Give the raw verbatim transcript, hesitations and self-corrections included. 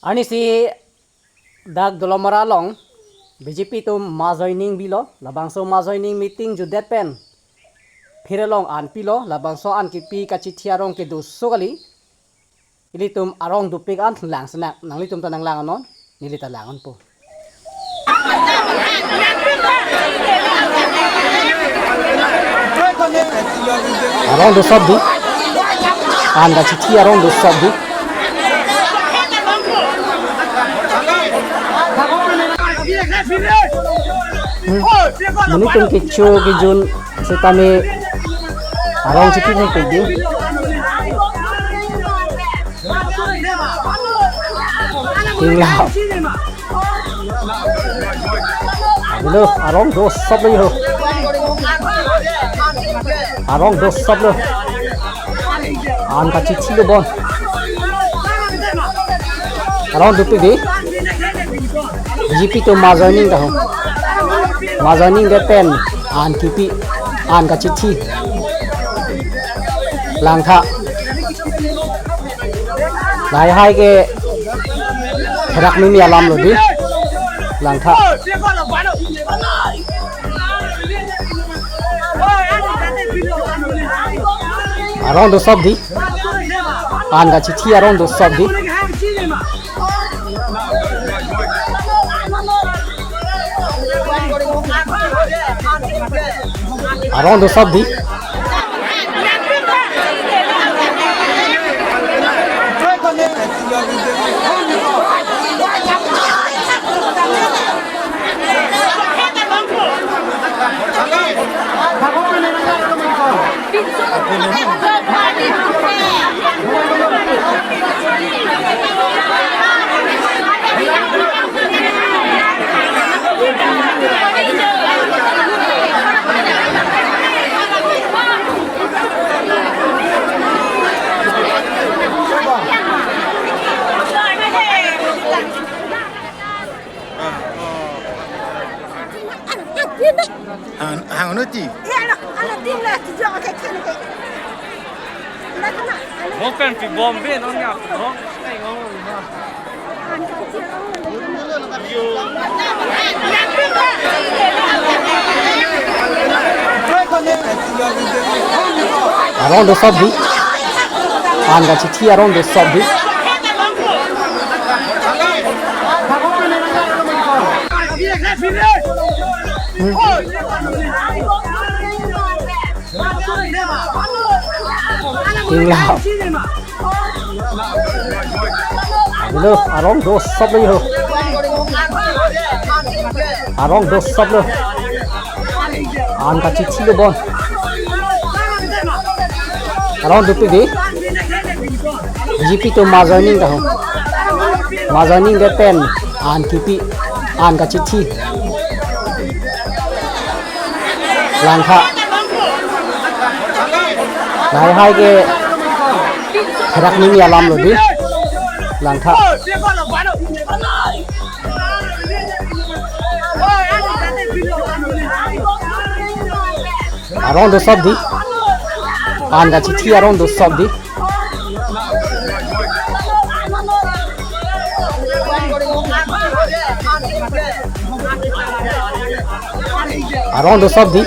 Arnisi dak Dolamara along B J P atum mass joining bilo, labangso mass joining meeting jutdet pen phirelong an pilo, labangso an kipi kachithi arong kedo so kali. Ilitum arong dopik an lang senak, nanglitum ta nanglang non, neli ta lang non po. Arong do sop di. An kachithi arong do sop di. Hmm. Monit atum kecho kejun setame arong chipi nang pedi. Ingla. Hello, arong do sop lo yo. Arong do sop lo. An kachithi lo bon. Arong dopik di. B J P atum mass joining ta ho. Mass joining det pen an kipi, an kachithi. Langtha. Lahai ke therak mimi alam lo di. Langtha. Arong do sop di. An kachithi arong do sop di. Arong do sop di. Hang, hang uno ti. Mo pen pi bom ve non ya. Arong do sop di. An kachithi arong do sop di. Hmm. Ingla. Hello, arong do sop lo yo. Arong do sop lo. An kachithi lo bon. Arong dopik di. B J P atum mass joining ta ho. Mass joining det pen an kipi, an kachithi. Langtha. Lahai ke therak mimi alam lo di. Langtha. Arong do sop di. An kachithi arong do sop di. Arong do sop di.